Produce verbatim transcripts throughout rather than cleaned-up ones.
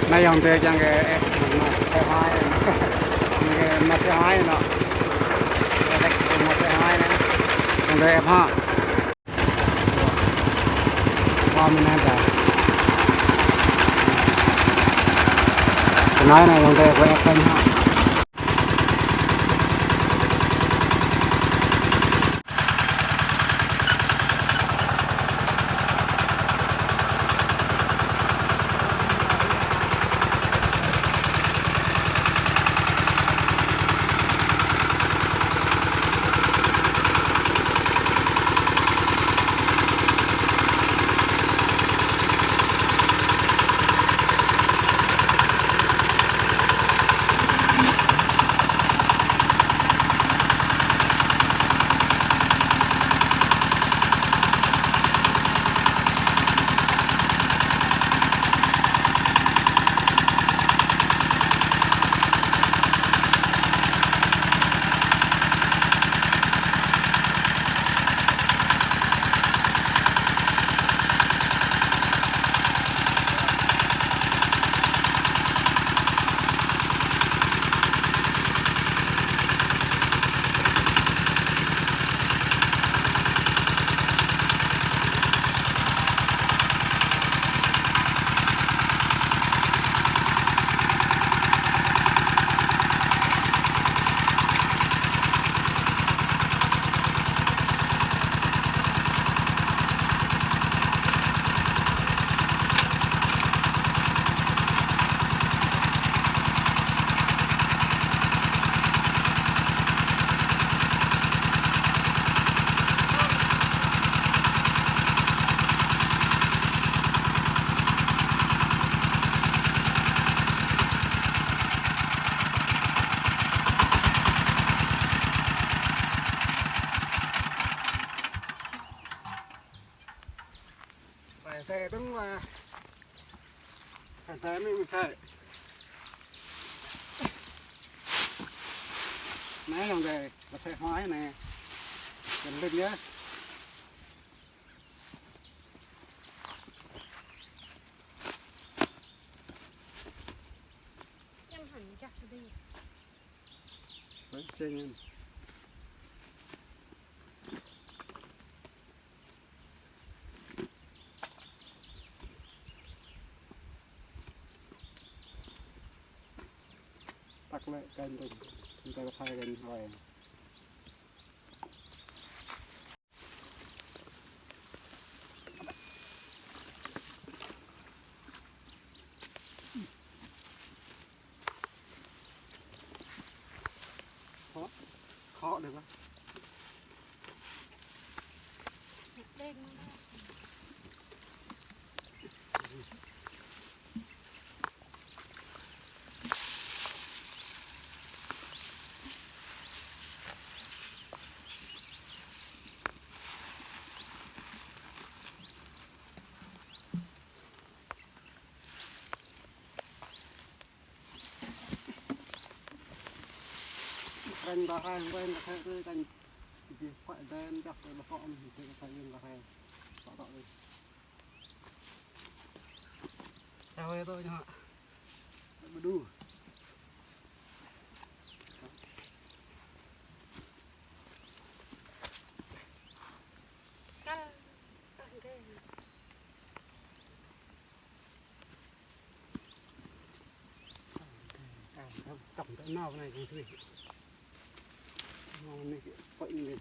Anai ayŏng adơi kiăng kơ ĕp, mă sĕ huai. Kiăng kơ mă sĕ huai anŭn. Mă sĕ huai anai. Ayŏng adơi ĕp hă. Hơm anai ta. Kơ anai anai ayŏng adơi kơ ĕp kơ hă. Phải thầy đúng là thầy thầy mình sai. Nãy lòng đây là sai hoài nè. Mình lên nhá. Em hẳn chắc đi. Đấy, xe ngân. Tắc lĕ kênh tui, tui kơ thai kênh hrơi. Khó, khó được không? Kênh ta hai, kênh ta hai, kênh ta hai. Či pơkă đen, dăp kơ lŏk kơ ôm, či pơkă đen ta hai. Pơkă đen. Sao vậy tôi nhỉ? Ƀu đủ. Căng, căng ghê. Tổng tơ nao này cũng thủy. Nao này cái quậy này.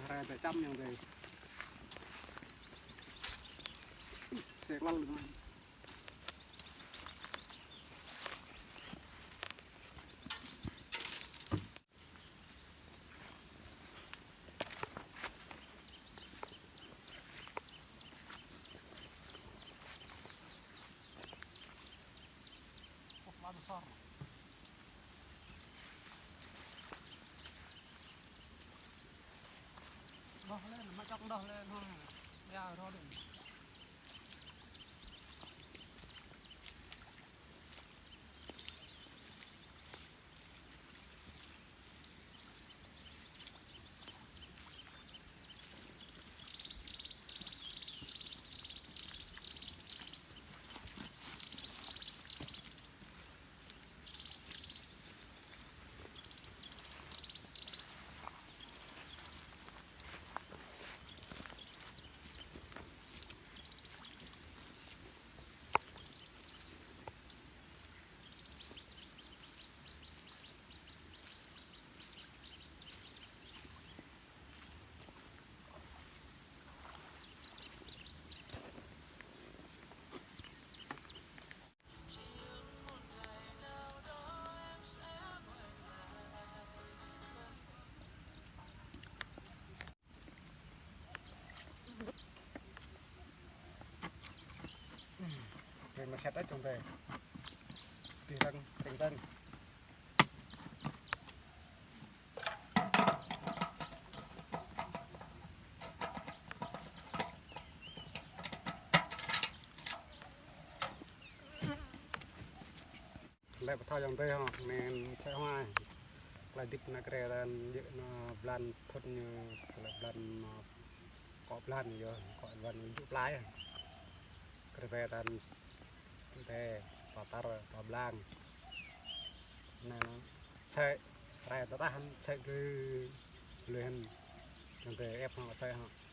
Hrơi ta čăm ayŏng adơi. Xe lăn luôn. Đôh lên, mă čŏk đôh lên, hŏ. Ya, rô đê. Hĕt ăt čŏng tê. Tih răng, tring răng. Lĕ pơthâo čŏng tê hŏ, nên čĕ huai. Klai dĭp nă krê dan jĕ nă blan thŭn ñu, klai blan nă kŏ blan yơh, kŏ blan ñu jŭ plai. Krê dan tê, pơtar, pơblang. Nă nă, čĕ, rai tơtah, čĕ lui, lui hăn. Čŏng tê ĕp hŏ, čĕ hŏ.